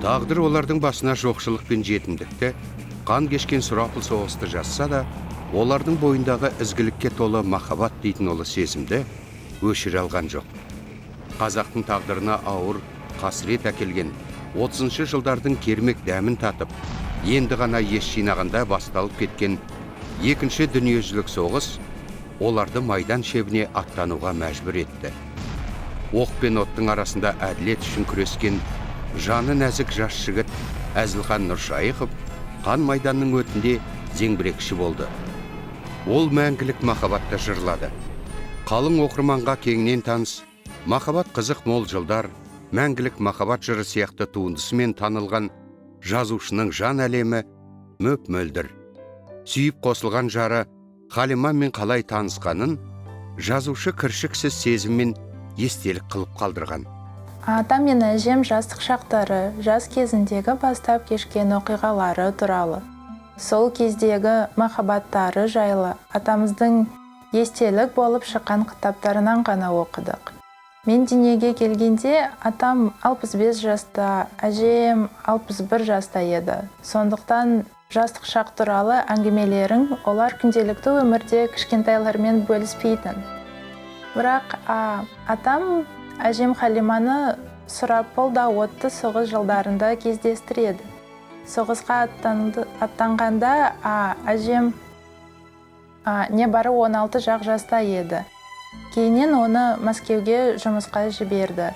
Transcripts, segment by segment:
Тағдыр олардың басына жоқшылық пен жетімдікті, қан кешкен сұрапыл соғысты жазса да, олардың бойындағы ізгілікке толы махаббат дейтін ұлы сезімді өшіре алған жоқ. Қазақтың тағдырына ауыр қасірет әкелген 30 жылдардың кермек дәмін татып, енді ғана ес жинағанда басталып кеткен екінші дүниежүзілік соғыс оларды майдан шебіне аттануға мәжбүр етті. Оқ пен оттың арасында әділет үшін күрескен жаны нәзік жас жігіт Әзілхан Нұршайықов қан майданның өтінде зеңбірекші болды. Ол мәңгілік махаббатты жырлады. Қалың оқырманға кеңінен таныс «Махаббат қызық мол жылдар», «Мәңгілік махаббат жыры» сияқты туындысымен танылған жазушының жан әлемі мөп мөлдір. Сүйіп қосылған жары Халимамен қалай танысқанын жазушы кіршіксіз сезіммен естелік қылып қалдырған. Атам мен әжем жастық шақтары, жас кезіндегі бастап кешкен оқиғалары туралы, сол кездегі махаббаттары жайлы атамыздың естелік болып шыққан кітаптарынан ғана оқыдық. Мен дүниеге келгенде атам 65 жаста, әжем 61 жаста еді. Сондықтан жастық шақ туралы әңгімелерін олар күнделікті өмірде кішкентайлармен бөліспейтін. Бірақ атам әжем Халиманы сұрапыл да отты соғыс жылдарында кездестіреді. Соғысқа аттанғанда әжем небары 16 жақ жаста еді. Кейіннен оны Мәскеуге жұмысқа жіберді.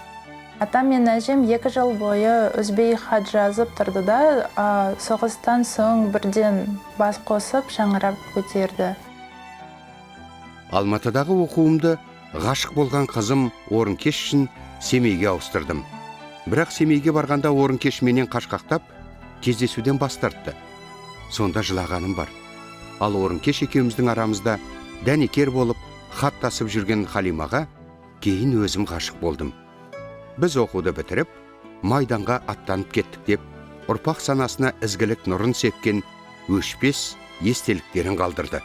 Атам мен әжем 2 жыл бойы үзбей хат жазып тұрды да, соғыстан соң бірден бас қосып, шаңырақ көтерді. Алматыдағы оқуымды ғашық болған қызым Орынкеш үшін Семейге ауыстырдым. Бірақ Семейге барғанда Орынкеш менен қашқақтап, кездесуден бас тартты. Сонда жылағаным бар. Ал Орынкеш екеуміздің арамызда дәнекер болып, хат тасып жүрген Халимаға кейін өзім ғашық болдым. Біз оқуды бітіріп, майданға аттанып кеттік деп, ұрпақ санасына ізгілік нұрын сепкен өшпес естеліктерін қалдырды.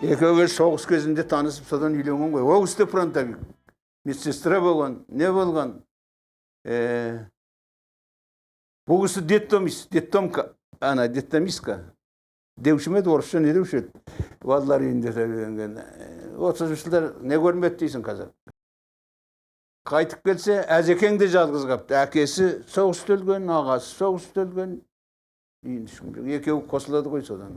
Екеуі соғыс кезінде танысып, содан үйленген ғой. Ол кісі де фронтовик, медсестра болған, не болған. Бұл кісі детдомист, детдомка, ана детдомистка деуші ме еді, орысша не деуші еді, балалар үйінде тәрбиеленген. 30-жылдар не көрмеді дейсің. Қазір қайтып келсе, Әзекең де жалғыз қалыпты. Әкесі соғыста өлген, ағасы соғыста өлген, үйінде ешкім жоқ. Екеуі қосылады ғой содан.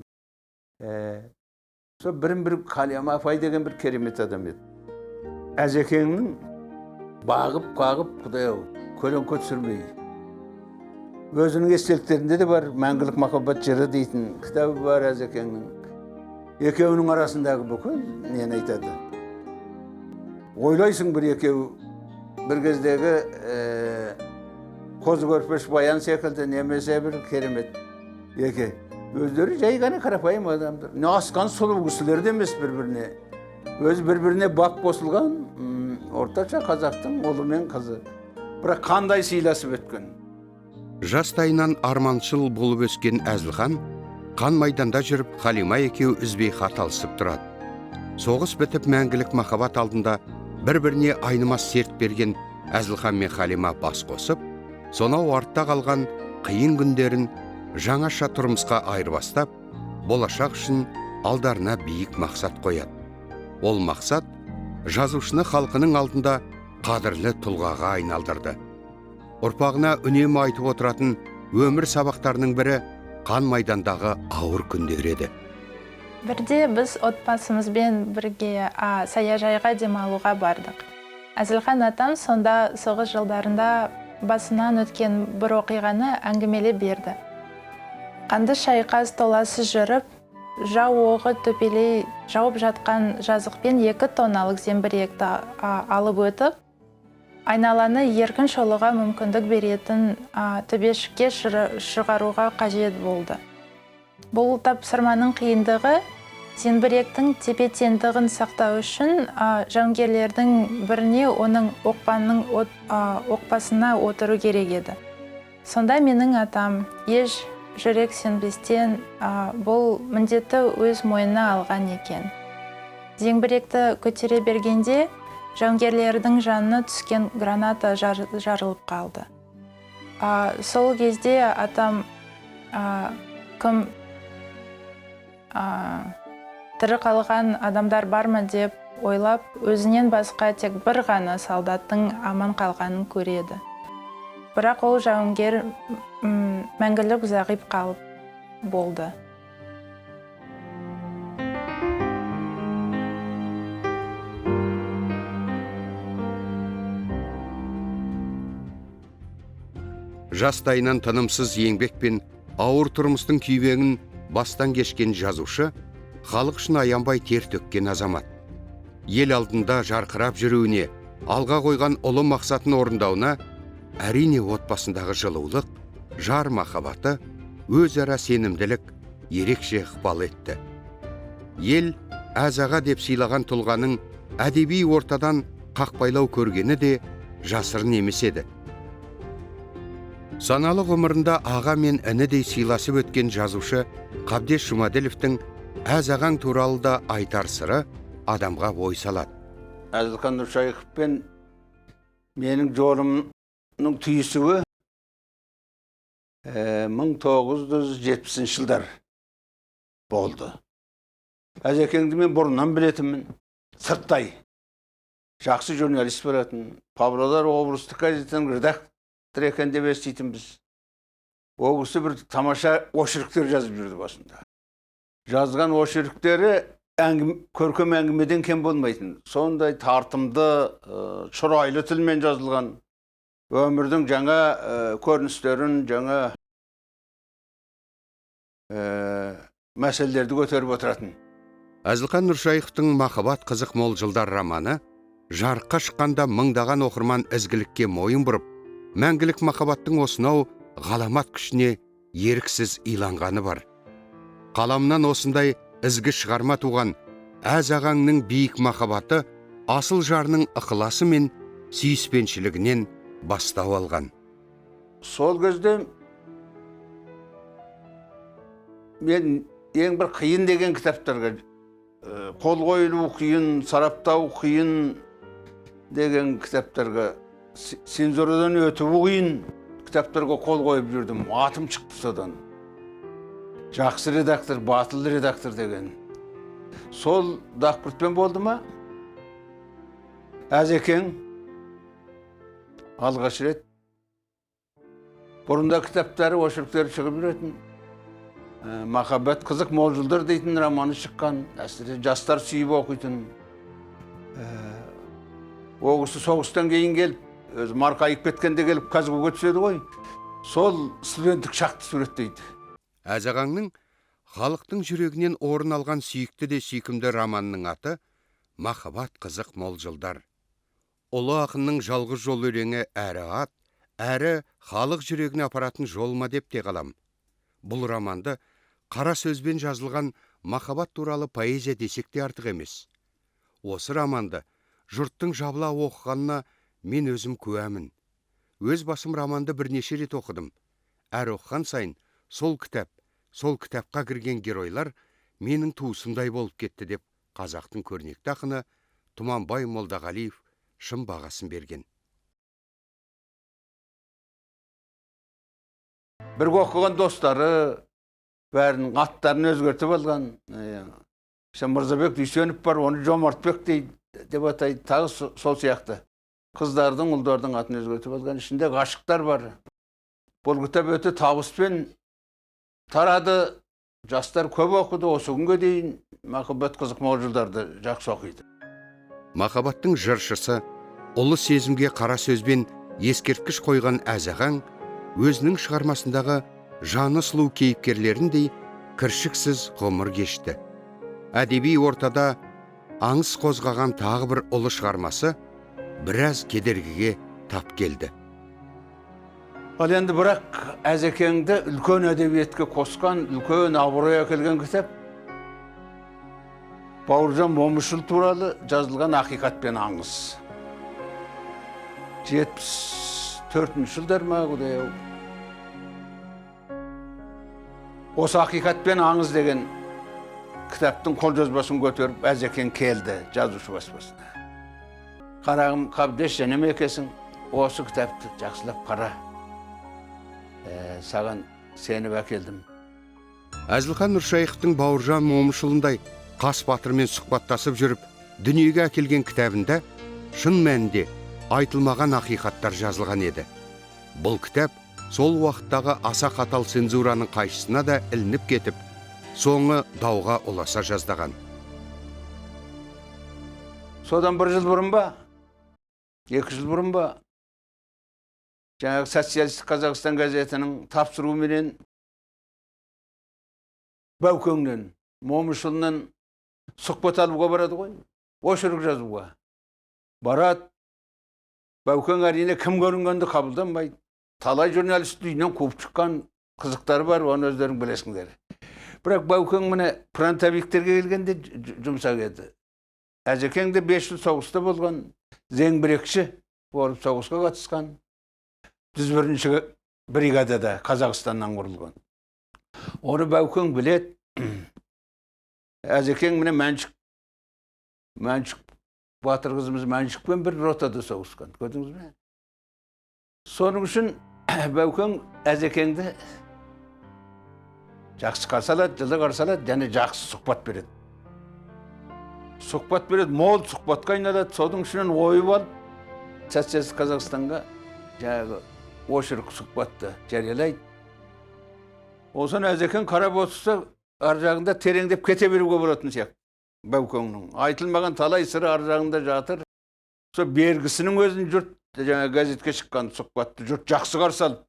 Сол бірін бірі. Халима апай деген бір керемет адам еді. Әзекеңнің бағып қағып, құдай ау, көлеңке түсірмей. Өзінің естеліктерінде де бар, «Мәңгілік махаббат жыры» дейтін кітабы бар Әзекеңнің. Екеуінің арасындағы бүкіл нені айтады. Ойлайсың, бір екеуі бір кездегі Қозы Көрпеш Баян секілді немесе бір керемет екі. Өздері жай ғана қарапайым адамдар, не асқан сұлу кісілер де емес. Бір біріне өзі, бір біріне бап қосылған орташа қазақтың ұлы мен қызы, бірақ қандай сыйласып өткен. Жастайынан арманшыл болып өскен Әзілхан қан майданда жүріп, Халима екеуі үзбей хат алысып тұрады. Соғыс бітіп, мәңгілік махаббат алдында бір біріне айнымас серт берген Әзілхан мен Халима бас қосып, сонау артта қалған қиын күндерін жаңаша тұрмысқа айырбастап, болашақ үшін алдарына биік мақсат қояды. Ол мақсат жазушыны халқының алдында қадірлі тұлғаға айналдырды. Ұрпағына үнемі айтып отыратын өмір сабақтарының бірі қан майдандағы ауыр күндер еді. Бірде біз отбасымызбен бірге саяжайға демалуға бардық. Әзілхан атам сонда соғыс жылдарында басынан өткен бір оқиғаны әңгімелеп берді. Қанды шайқас толассыз жүріп, жау оғы төпелей жауып жатқан жазықпен 2 тонналық зеңбіректі алып өтіп, айналаны еркін шолуға мүмкіндік беретін төбешікке шығаруға қажет болды. Бұл тапсырманың қиындығы: зеңбіректің тепе-теңдігін сақтау үшін жауынгерлердің біріне оның оқпасына отыру керек еді. Сонда менің атам еш жүрексінбестен бұл міндетті өз мойнына алған екен. Зеңбіректі көтере бергенде жауынгерлердің жанына түскен граната жарылып қалды. Сол кезде атам кім тірі қалған адамдар бар ма деп ойлап, өзінен басқа тек бір ғана солдаттың аман қалғанын көреді. Бірақ ол жауынгер мәңгілік зағип қалып болды. Жастайынан тынымсыз еңбек пен ауыр тұрмыстың күйбеңін бастан кешкен жазушы, халық үшін аянбай тер төккен азамат. Ел алдында жарқырап жүруіне, алға қойған ұлы мақсатын орындауына әрине отбасындағы жылулық, жар махаббаты, өзара сенімділік ерекше ықпал етті. Ел әз аға деп сыйлаған тұлғаның әдеби ортадан қақпайлау көргені де жасырын емес еді. Саналы ғұмырында аға мен інідей сыйласып өткен жазушы Қабдеш Жұмаділовтің әз ағаң туралы да айтар сыры адамға ой салады. Әзілхан Нұршайықовпен менің жолымның түйісуі 1970 жылдар болды. Әзекеңді мен бұрыннан білетінмін, сырттай. Жақсы журналист болатын, Павлодар облыстық газетінің редакторы екен деп еститінбіз. Ол кісі бір тамаша очерктер жазып жүрді басында. Жазған очерктері көркем әңгімеден кем болмайтын. Сондай тартымды, шұрайлы тілмен жазылған, өмірдің жаңа көріністерін, жаңа мәселелерді көтеріп отыратын. Әзілхан Нұршайықовтың «Махаббат қызық мол жылдар» романы жарыққа шыққанда мыңдаған оқырман ізгілікке мойын бұрып, мәңгілік махаббаттың осынау ғаламат күшіне еріксіз иланғаны бар. Қаламынан осындай ізгі шығарма туған әз ағаңның биік махаббаты асыл жарының ықыласы мен сүйіспеншілігінен бастау алған. Сол кезде мен ең бір қиын деген кітаптарға қол қойылу қиын, сараптау қиын деген кітаптарға, цензурадан өту қиын кітаптарға қол қойып жүрдім. Атым шықты содан. Жақсы редактор, батыл редактор деген. Сол дақпыртпен болды ма? Әзекең алғаш рет бұрында кітаптары, очерктері шығып жүретін. Махаббат қызық мол жылдар дейтін романы шыққан, әсіресе жастар сүйіп оқитын. Ол кісі соғыстан кейін келіп, өзі марқайып кеткенде келіп КазГУ-ға түседі ғой. Сол студенттік шақты суреттейді. Әз ағаңның халықтың жүрегінен орын алған сүйікті де сүйкімді романның аты «Махаббат қызық мол жылдар». Ұлы ақынның жалғыз жол өлеңі әрі ат, әрі халық жүрегіне апаратын жол ма деп те қалам. Бұл романды қара сөзбен жазылған махаббат туралы поэзия десек те артық емес. Осы романды жұрттың жабыла оқығанына мен өзім куәмін. Өз басым романды бірнеше рет оқыдым. Әр оқыған сайын сол кітап, сол кітапқа кірген геройлар менің туысымдай болып кетті деп қазақтың көрнекті ақыны Тұманбай Молдағалиев шын бағасын берген. Бірге оқыған достары бәрінің аттарын өзгертіп алған. Мырзабек Дүйсенов бар, оны Жомартбек деп атайды, тағы сол сияқты. Қыздардың, ұлдардың атын өзгертіп алған. Ішінде ғашықтар бар. Бұл кітап өте табыспен тарады. Жастар көп оқыды, осы күнге дейін Махаббат қызық мол жылдарды жақсы оқиды. Махаббаттың жыршысы, ұлы сезімге қара сөзбен ескерткіш қойған әз ағаң өзінің шығармасындағы жаны сұлу кейіпкерлеріндей кіршіксіз ғұмыр кешті. Әдеби ортада аңыз қозғаған тағы бір ұлы шығармасы біраз кедергіге тап келді. Ал енді бірақ Әзекеңді үлкен әдебиетке қосқан, үлкен абырой әкелген кітап Бауыржан Момышұлы туралы жазылған «Ақиқат пен аңыз». 74 жылдар ма, құдай ау. Осы «Ақиқат пен аңыз» деген кітаптың қолжазбасын көтеріп Әзекең келді жазушы баспасына. Қарағым Қабдеш, және ме екенсің, осы кітапты жақсылап қара. Саған сеніп әкелдім. Әзілхан Нұршайықовтың Бауыржан Момышұлындай қас батырмен сұхбаттасып жүріп, дүниеге әкелген кітабында шын мәнінде айтылмаған ақиқаттар жазылған еді. Бұл кітап сол уақыттағы аса қатал цензураның қайшысына да ілініп кетіп, соңы дауға ұласа жаздаған. Содан бір жыл бұрын ба, 2 жыл бұрын ба, жаңағы Социалистік Қазақстан газетінің тапсыруыменен Баукеңнен, Момышұлынан сұхбат алуға барады ғой, очерк жазуға. Барады, Баукең әрине кім көрінгенді қабылданбайды. Талай журналист үйінен қуып шыққан қызықтары бар, оны өздерің білесіңдер. Бірақ Баукең міне фронтовиктерге келгенде жұмсақ еді. Әзекең де 5 жыл соғыста болған, зеңбірекші болып соғысқа қатысқан. 101-ші бригадада Қазақстаннан құрылған. Оны Баукең біледі. Әзекең міне Мәншүк батыр қызымыз Мәншүкпен бір ротада соғысқан, көрдіңіз бе? Соның үшін Баукең Әзекеңді жақсы қарсы алады, жылы қарсы алады, және жақсы сұхбат береді. Сұхбат береді, мол сұхбатқа айналады. Соның ішінен ойып алып, Социалистік Қазақстанға жаңағы очерк сұхбатты жариялайды. Осыны Әзекең қарап отырса, ар жағында тереңдеп кете беруге болатын сияқты. Баукеңнің айтылмаған талай сыры ар жағында жатыр. Сол бергісінің өзін жұрт, жаңа газетке шыққан сұхбатты жұрт жақсы қарсы алып,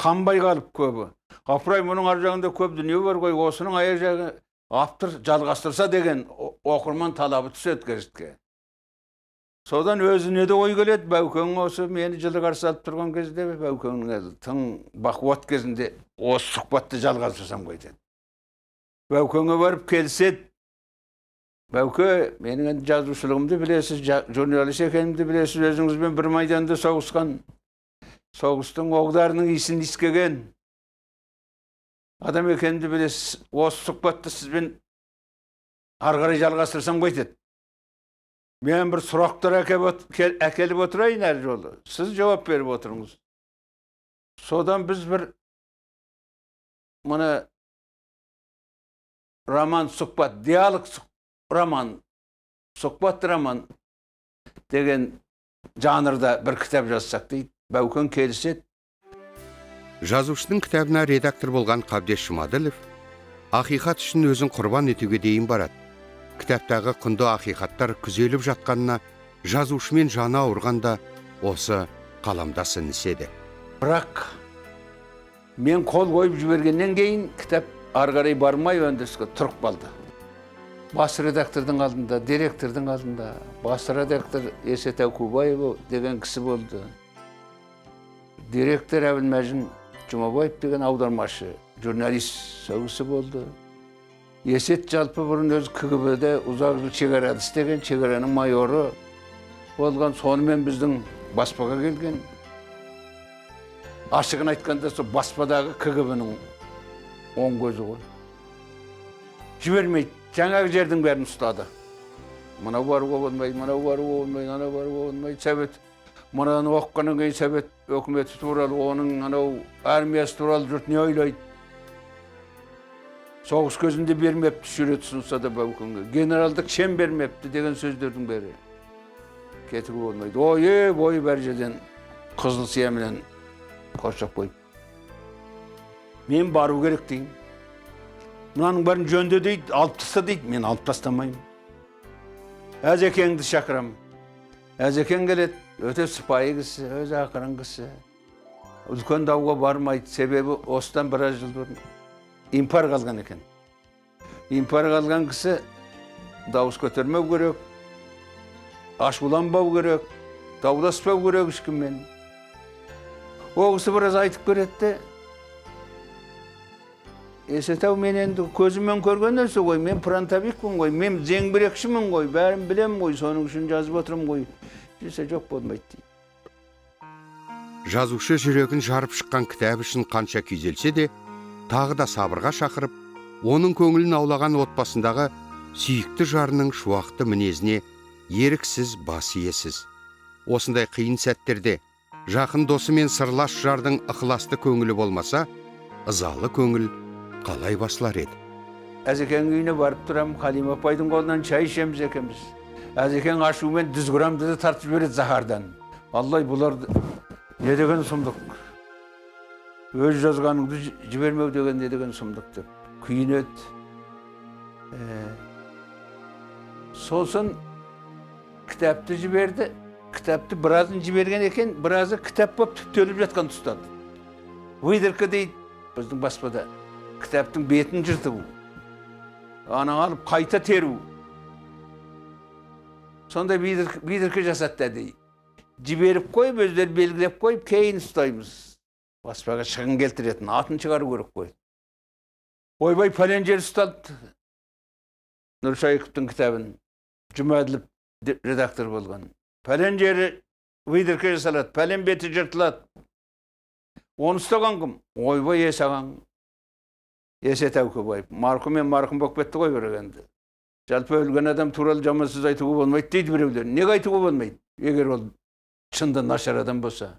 қанбай қалып көбі. Апырай, мұның ар жағында көп дүние бар ғой, осының аяқ жағы автор жалғастырса деген оқырман талабы түседі газетке. Содан өзіне де ой келеді, Баукең осы мені жылы қарсы алып тұрған кезде, Баукеңнің әлі тың бақуат кезінде осы сұхбатты жалғастырсам қайтеді. Баукеңе барып келіседі. Бауке, менің енді жазушылығымды білесіз, журналист екенімді білесіз, өзіңізбен бір майданда соғысқан, соғыстың оғдарының иісін иіскеген адам екенімді білесіз. Осы сұхбатты сізбен ары қарай жалғастырсам қайтеді. Мен бір сұрақтар әкеліп отырайын әр жолы. Сіз жауап беріп отырыңыз. Содан біз бір мұны роман сұхбат, диалог роман, сұхбат роман деген жанрда бір кітап жазсақ дейді. Баукең келіседі. Жазушының кітабына редактор болған Қабдеш Жұмаділов ақиқат үшін өзін құрбан етуге дейін барады. Кітаптағы құнды ақиқаттар күзеліп жатқанына жазушымен жаны ауырғанда осы қаламдас інісі еді. Бірақ мен қол қойып жібергеннен кейін кітап ары қарай бармай өндіріске тұрып қалды. Бас редактордың алдында, директордың алдында, бас редактор Есет Әукубаев деген кісі болды. Директор Әбілмәжін Жұмабаев деген аудармашы, журналист сол кісі болды. Есет жалпы бұрын өзі КГБ-де ұзақ жыл шекарада істеген, шекараның майоры болған, сонымен біздің баспаға келген. Ашығын айтқанда, сол баспадағы КГБ-ның оң көзі ғой. Жібермейді, жаңағы жердің бәрін ұстады. Мынау баруға болмайды, мынау баруға болмайды, анау баруға болмайды. Совет мынаны оқығаннан кейін Совет өкіметі туралы, оның анау армиясы туралы жұрт не ойлайды? Соғыс кезінде бермепті сурет ұсынса да Баукеңге, генералдық шен бермепті деген сөздердің бәрі кетуге болмайды. Ойы бойы бәр жерден қызыл сияменен қоршап қойып. Мен бару керек деймін. Мынаның бәрін жөнде дейді, алып таста дейді, мен алып тастамаймын. Әзекеңді шақырамын. Әзекең келеді, өте сыпайы кісі, өзі ақырын кісі. Үлкен дауға бармайды, себебі осыдан біраз жыл бұрын инфаркт алған екен. Инфаркт алған кісі дауыс көтермеу керек, ашуланбау керек, дауласпау керек ешкіммен. Ол кісі біраз айтып береді де, Есет-ау, мен енді көзіммен көрген нәрсе ғой, мен фронтовикпін ғой, мен зеңбірекшімін ғой, бәрін білемін ғой, соның үшін жазып отырмын ғой. Десе жоқ болмайды дейді. Жазушы жүрегін жарып шыққан кітап үшін қанша күйзелсе де, тағы да сабырға шақырып, оның көңілін аулаған отбасындағы сүйікті жарының шуақты мінезіне еріксіз бас иесіз. Осындай қиын сәттерде Жақын досы мен сырлас жардың ықыласты көңілі болмаса, ызалы көңіл қалай басылар еді? Әзекеңнің үйіне барып тұрамын, Халима апайдың қолынан шай ішеміз екеуміз. Әзекең ашумен 100 граммды да тартып жібереді заһардан. Аллай, бұлар не деген сұмдық. Өз жазғаныңды жібермеу деген не деген сұмдық деп күйінеді. Сосын кітапты жіберді. Кітапты біразын жіберген екен, біразы кітап болып түптеліп жатқан тұстады. Выдырка дейді біздің баспада. Кітаптың бетін жырту. Аны алып қайта теру. Сондай выдырка жасатты әдейі. Жіберіп қойып, өздері белгілеп қойып, кейін ұстаймыз. Баспаға шығын келтіретін, атын шығару керек қой. Ойбай, пәлен жер ұсталды. Нұршайықовтың кітабын Жұмаділов редактор болған. Пәлен жері выдырка жасалады, пәлен беті жыртылады. Оны ұстаған кім? Ойбай, Есағаң. Есе Тәукебаев. Марқұм мен марқұм болып кетті ғой бірақ енді. Жалпы өлген адам туралы жаман сөз айтуға болмайды дейді біреулер. Неге айтуға болмайды? Егер ол шынында нашар адам болса.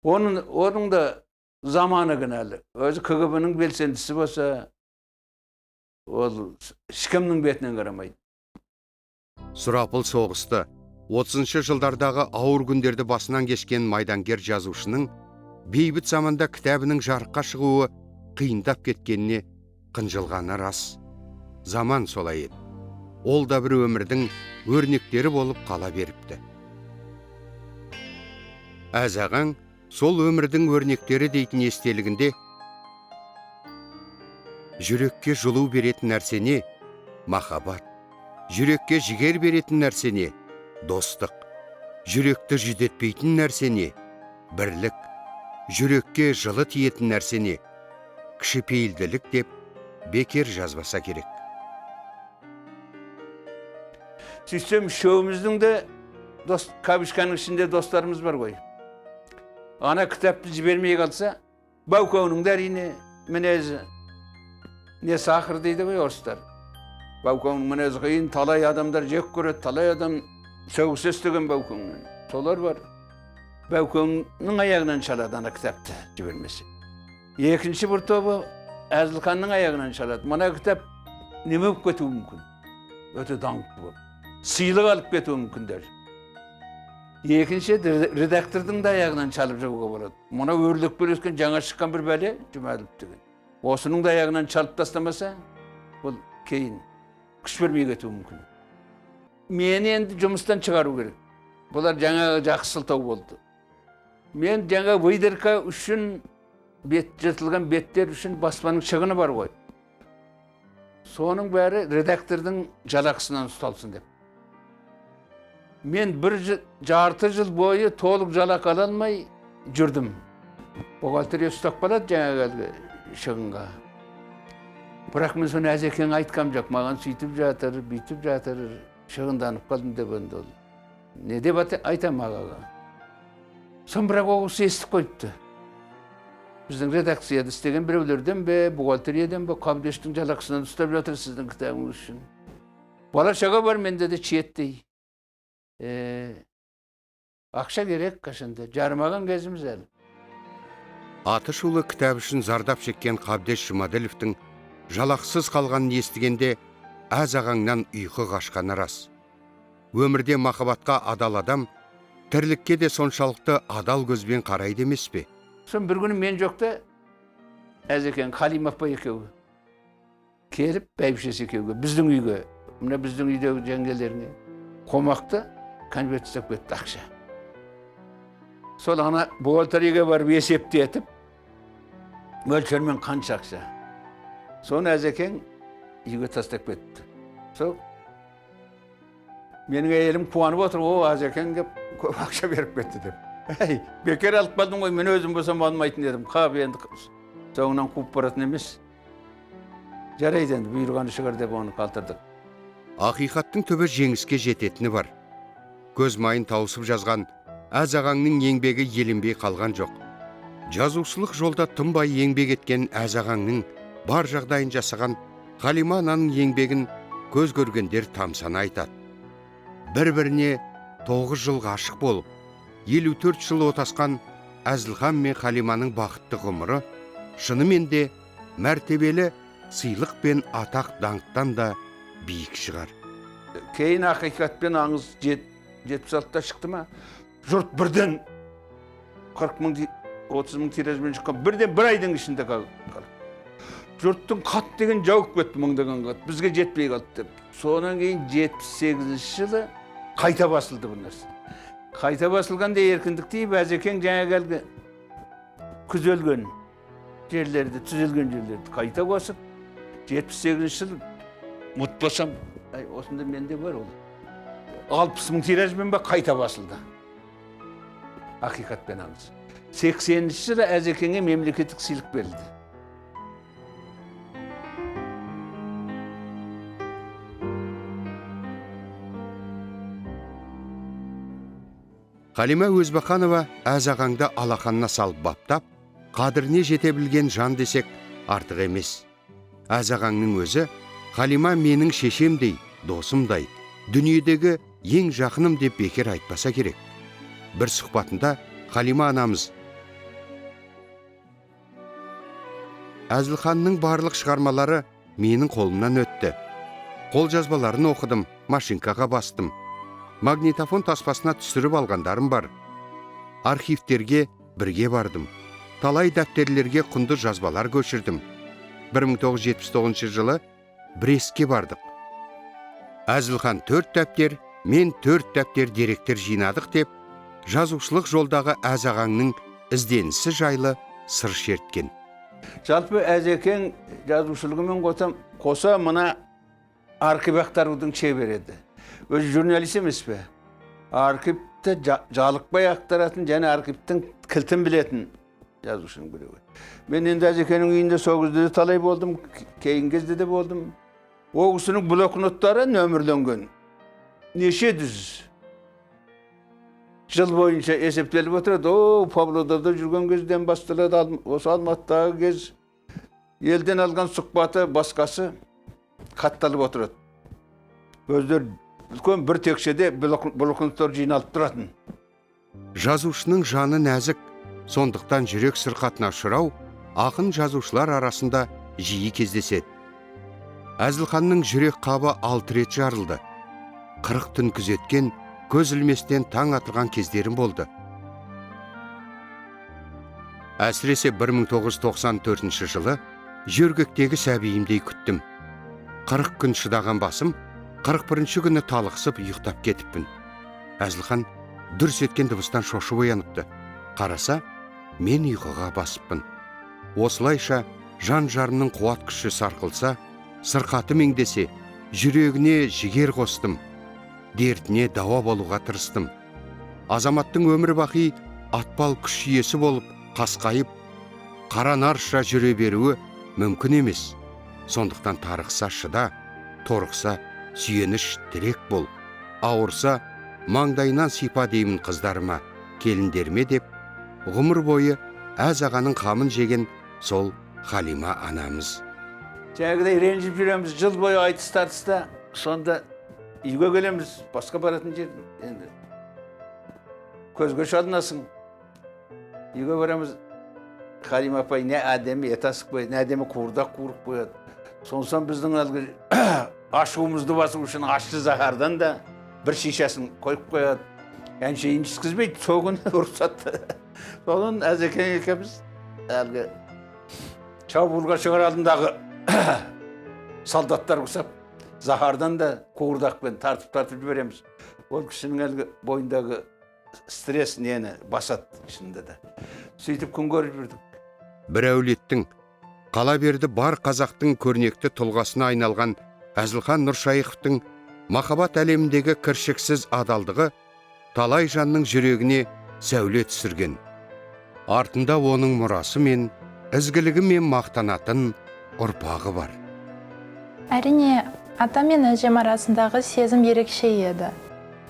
Оның да заманы кінәлі. Өзі КГБ-ның белсендісі болса, ол ешкімнің бетінен қарамайды. Сұрапыл соғысты 30 жылдардағы ауыр күндерді басынан кешкен майдангер жазушының бейбіт заманда кітабының жарыққа шығуы қиындап кеткеніне қынжылғаны рас. Заман солай еді. Ол да бір өмірдің өрнектері болып қала беріпті. Әз ағаң сол өмірдің өрнектері дейтін естелігінде жүрекке жылу беретін нәрсене махаббат, жүрекке жігер беретін нәрсене достық, жүректі жүдетпейтін нәрсене бірлік, жүрекке жылы тиетін нәрсене кішіпейілділік деп бекер жазбаса керек. Сөйтсем, үшеуміздің де кабишканың ішінде достарымыз бар ғой. Ана кітапты жібермей қалса, Баукауның да әрине мінезі не сахар дейді ғой орыстар. Баукауның мінезі қиын, талай адамдар жек көреді, талай адам сөгіс естіген Баукауңнан. Солар бар. Баукауңның аяғынан шалады ана кітапты жібермесе. Екінші бір тобы Әзілханның аяғынан шалады. Мына кітап неме болып кетуі мүмкін? Өте даңқты болып. Сыйлық алып кетуі мүмкін даже. Екінші редактордың да аяғынан шалып жіберуге болады. Мына өрлік өскен жаңа шыққан бір бәле Жұмаділов деген. Осының да аяғынан шалып тастамаса, бұл кейін күш бермей кетуі мүмкін. Мені енді жұмыстан шығару керек. Бұлар жаңағы жақсы сылтау болды. Мен жаңа выдырка үшін, бет жыртылған беттер үшін баспаның шығыны бар ғой. Соның бәрі редактордың жалақысынан ұсталсын деп. Мен бір жарты жыл бойы толық жалақы ала алмай жүрдім. Бухгалтерия ұстап қалады жаңағы әлгі шығынға. Бірақ мен соны Әзекеңе айтқам жоқ. Маған сөйтіп жатыр, бүйтіп жатыр, шығынданып қалдым деп енді ол. Не деп айтам ағаға? Сон бірақ ол кісі естіп қойыпты. Біздің редакцияда істеген біреулерден бе, бухгалтериядан бе, Қабдештің жалақысынан ұстап жатыр сіздің кітабыңыз үшін. Бала шаға бар менде де шеттей. Ақша керек қашанда, жарымаған кезіміз әлі. Аты шулы кітап үшін зардап шеккен Қабдеш Жұмаділовтің жалақсыз қалғанын естігенде әз ағаңнан ұйқы қашқаны рас. Өмірде махаббатқа адал адам тірлікке де соншалықты адал көзбен қарайды емес пе? Сон бір күні мен жоқта Әзекең, Халима апай екеуі келіп бәйбішесі екеуге біздің үйге, мына біздің үйдегі жеңгелеріне қомақты конверт істеп кетті ақша. Сол ана бухгалтерияға барып есептетіп, мөлшермен қанша ақша. Соны Әзекең үйге тастап кетті. Сол менің әйелім қуанып отыр, о, Әзекең деп көп ақша беріп кетті деп. Әй, бекер алып қалдым ғой, мен өзім болсам алмайтын едім. Қап, енді соңынан қуып баратын емес. Жарайды енді, бұйырғаны шығар деп оны қалдырдық. Ақиқаттың түбі жеңіске жететіні бар. Көз майын тауысып жазған әз ағаңның еңбегі еленбей қалған жоқ. Жазушылық жолда тынбай еңбек еткен әз ағаңның бар жағдайын жасаған Халима ананың еңбегін көз көргендер тамсана айтады. Бір-біріне 9 жыл ғашық болып, 54 жыл отасқан Әзілхан мен Халиманың бақытты ғұмыры шынымен де мәртебелі сыйлық пен атақ даңқтан да биік шығар. Кейін «Ақиқат пен аңыз» 76-та шықты ма, жұрт бірден 40 мың, 30 мың тиражбен шыққан, бірден бір айдың ішінде қалды. Жұрттың хат деген жауып кетті, мыңдаған хат бізге жетпей қалды деп. Содан кейін 78-ші жылы қайта басылды бұл нәрсе. Қайта басылғанда «Еркіндік» дейіп, Әзекең жаңағы әлгі күзелген жерлерді, түзелген жерлерді қайта қосып, 78-ші жыл, ұмытпасам, ай, осында менде бар ол, 60 мың тиражбен ба қайта басылды «Ақиқат пен аңыз». 80-ші жылы Әзекеңе мемлекеттік сыйлық берілді. Халима Өзбақанова әз ағаңды алақанына салып баптап, қадіріне жете білген жан десек, артық емес. Әз ағаңның өзі «Халима менің шешемдей, досымдай, дүниедегі ең жақыным» деп бекер айтпаса керек. Бір сұхбатында Халима анамыз: «Әзілханның барлық шығармалары менің қолымнан өтті. Қолжазбаларын оқыдым, машинкаға бастым. Магнитофон таспасына түсіріп алғандарым бар. Архивтерге бірге бардым. Талай дәптерлерге құнды жазбалар көшірдім. 1979 жылы Брестке бардық. Әзілхан төрт дәптер, мен төрт дәптер деректер жинадық» деп, жазушылық жолдағы әз ағаңның ізденісі жайлы сыр шерткен. Жалпы, Әзекең жазушылығымен қоса мына архив ақтарудың шебері еді. Өзі журналист емес пе, архивті жалықпай ақтаратын және архивтің кілтін білетін жазушының біреуі. Мен енді Әзекеңнің үйінде сол кезде де талай болдым, кейінгі кезде де болдым. Ол кісінің блокноттары нөмірленген, неше жүз жыл бойынша есептеліп отырады. О, Павлодарда жүрген кезден басталады, осы Алматыдағы кез, елден алған сұхбаты, басқасы хатталып отырады. Өздері үлкен бір текшеде блокноттар жиналып тұратын. Жазушының жаны нәзік, сондықтан жүрек сырқатына ұшырау ақын жазушылар арасында жиі кездеседі. Әзілханның жүрек қабы 6 рет жарылды. 40 түн күзеткен, көз ілместен таң атырған кездерім болды. Әсіресе 1994 жылы жөргектегі сәбиімдей күттім. 40 күн шыдаған басым 41 күні талықсып ұйықтап кетіппін. Әзілхан дүрс еткен дыбыстан шошып ояныпты. Қараса, мен ұйқыға басыппын. Осылайша жан жарымның қуат күші сарқылса, сырқаты меңдесе, жүрегіне жігер қостым, дертіне дауа болуға тырыстым. Азаматтың өмір бақи атпал күш иесі болып, қасқайып, қара нарша жүре беруі мүмкін емес. Сондықтан тарықса шыда, торықса сүйеніш тірек бол, ауырса маңдайынан сипа деймін қыздарыма, келіндеріме деп, ғұмыр бойы әз ағаның қамын жеген сол Халима анамыз. Жаңағыдай ренжіп жүреміз жыл бойы айтыс тартыста. Сонда үйге келеміз, басқа баратын жер енді көзге шалынасың. Үйге барамыз, Халима апай не әдемі ет асып қояды, не әдемі қуырдақ қуырып қояды. Сонсоң біздің әлгі ашуымызды басу үшін ащы заһардан да бір шишасын қойып қояды. Әншейін ішкізбейді, сол күні рұқсат. Содан Әзекең екеуміз әлгі шабуылға шығар алдындағы солдаттар ұқсап, заһардан да қуырдақпен тартып тартып жібереміз. Ол кісінің әлгі бойындағы стресс нені басады шынында да. Сөйтіп күн көріп жүрдік. Бір әулеттің, қала берді бар қазақтың көрнекті тұлғасына айналған Әзілхан Нұршайықовтың махаббат әлеміндегі кіршіксіз адалдығы талай жанның жүрегіне сәуле түсірген. Артында оның мұрасы мен ізгілігімен мақтанатын ұрпағы бар. Әрине, ата мен әжем арасындағы сезім ерекше еді.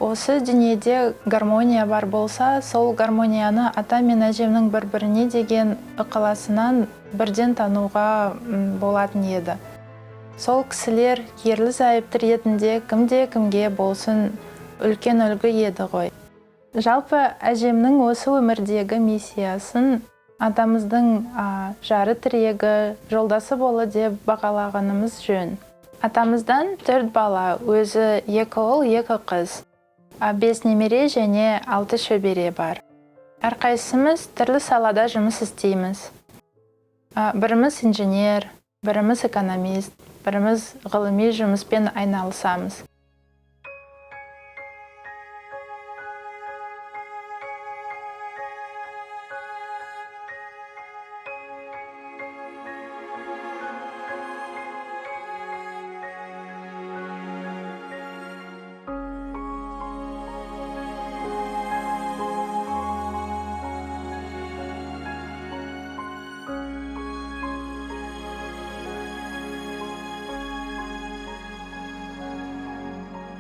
Осы дүниеде гармония бар болса, сол гармонияны ата мен әжемнің бір-біріне деген ықыласынан бірден тануға болатын еді. Сол кісілер ерлі зайыпты ретінде кімде кімге болсын үлкен үлгі еді ғой. Жалпы, әжемнің осы өмірдегі миссиясын атамыздың жары, тірегі, жолдасы болды деп бағалағанымыз жөн. Атамыздан төрт бала: өзі, екі ұл, екі қыз, бес немере және алты шөбере бар. Әрқайсымыз түрлі салада жұмыс істейміз. Біріміз инженер, біріміз экономист, біріміз ғылыми жұмыспен айналысамыз.